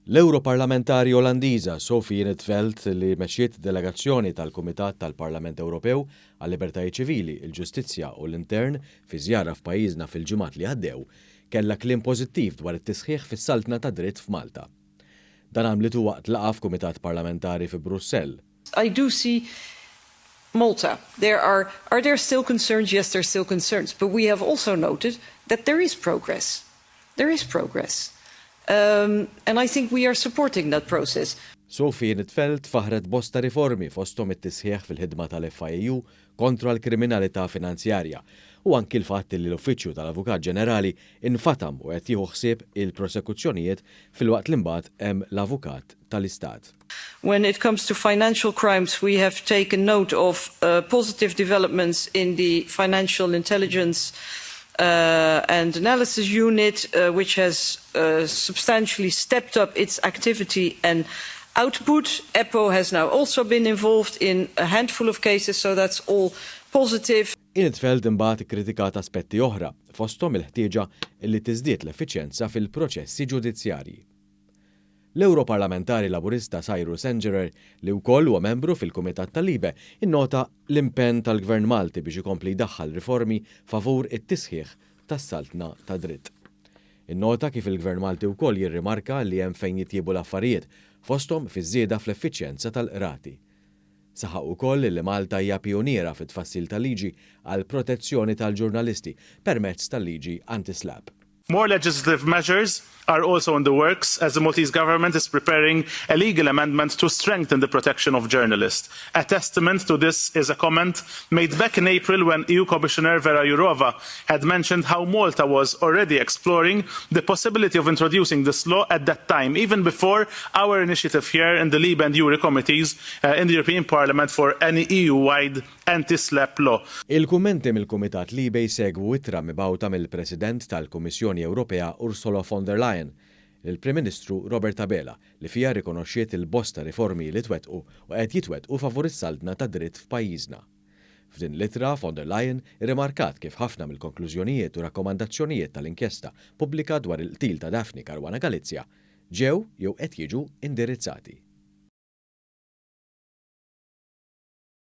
L-Ewroparlamentari Olandiża Sophie in 't Veld li mexxiet delegazzjoni tal-Kumitat tal-Parlament Ewropew għal-Libertajiet Ċivili, il-Ġustizzja u l-Intern fi żjara f'pajjiżna fil-ġimgħat li għaddew, kellha kliem pożittiv dwar it-tisħiħ fis-saltna tad-dritt f'Malta. Dan għamlitu waqt laqgħa f'Kumitat Parlamentari fi Brussell. I do see Malta. There are, are there still concerns? Yes, there are still concerns. But we have also noted that there is progress. There is progress. And I think we are supporting that process. Sophie in 't Veld faħret bosta riformi fosthom it-tisħiħ fil-ħidma tal-FIAU kontra l-kriminalità finanzjarja u anki l-fatt li l-Uffiċċju tal-Avukat Ġenerali infatam u qed jieħu ħsieb il-prosekuzzjonijiet filwaqt li mbagħad hemm l-Avukat tal-Istat. When it comes to financial crimes, we have taken note of positive developments in the Financial Intelligence and Analysis Unit, which has substantially stepped up its activity and output. EPPO has now also been involved in a handful of cases, so that's all positive. In 't Veld imbagħad ikkritikat aspetti oħra, fosthom il-ħtieġa li tiżdied l-effiċjenza fil-proċessi ġudizzjarji. L-Ewroparlamentari Laburista Cyrus Engerer, li wkoll huwa membru fil-Kumitat tal-LIBE, innota l-impenn tal-Gvern Malti biex ikompli jdaħħal riformi favur it-tisħiħ tas-saltna tad-dritt. Innota kif il-Gvern Malti wkoll jirrimarka li hemm fejn jitjiebu l-affarijiet, fosthom fiż-żieda fl-effiċjenza tal-qrati. Saħaq ukoll li Malta hija pijuniera fit-tfassil tal-liġi għall-protezzjoni tal-ġurnalisti permezz tal-liġi anti-SLAPP. More legislative measures are also in the works as the Maltese government is preparing a legal amendment to strengthen the protection of journalists. A testament to this is a comment made back in April when EU Commissioner Vera Jourova had mentioned how Malta was already exploring the possibility of introducing this law at that time, even before our initiative here in the LIBE and JURI committees in the European Parliament for any EU-wide anti-SLAPP law. Il-kummenti mill-Kumitat LIBE jsegwu ittra mibgħuta mill-President tal-Kummissjoni Ewropea Ursula von der Leyen lill-Prim Ministru Robert Abela li fiha rrikonoxxiet il-bosta riformi li twettqu u qed jitwettqu favur is-saltna tad-dritt f'pajjiżna. F'din l-ittra von der Leyen irrimarkat kif ħafna mill-konklużjonijiet u rakkomandazzjonijiet tal-inkjesta pubblika dwar il-qtil ta' Daphne Caruana Galizia ġew jew qed jiġu indirizzati.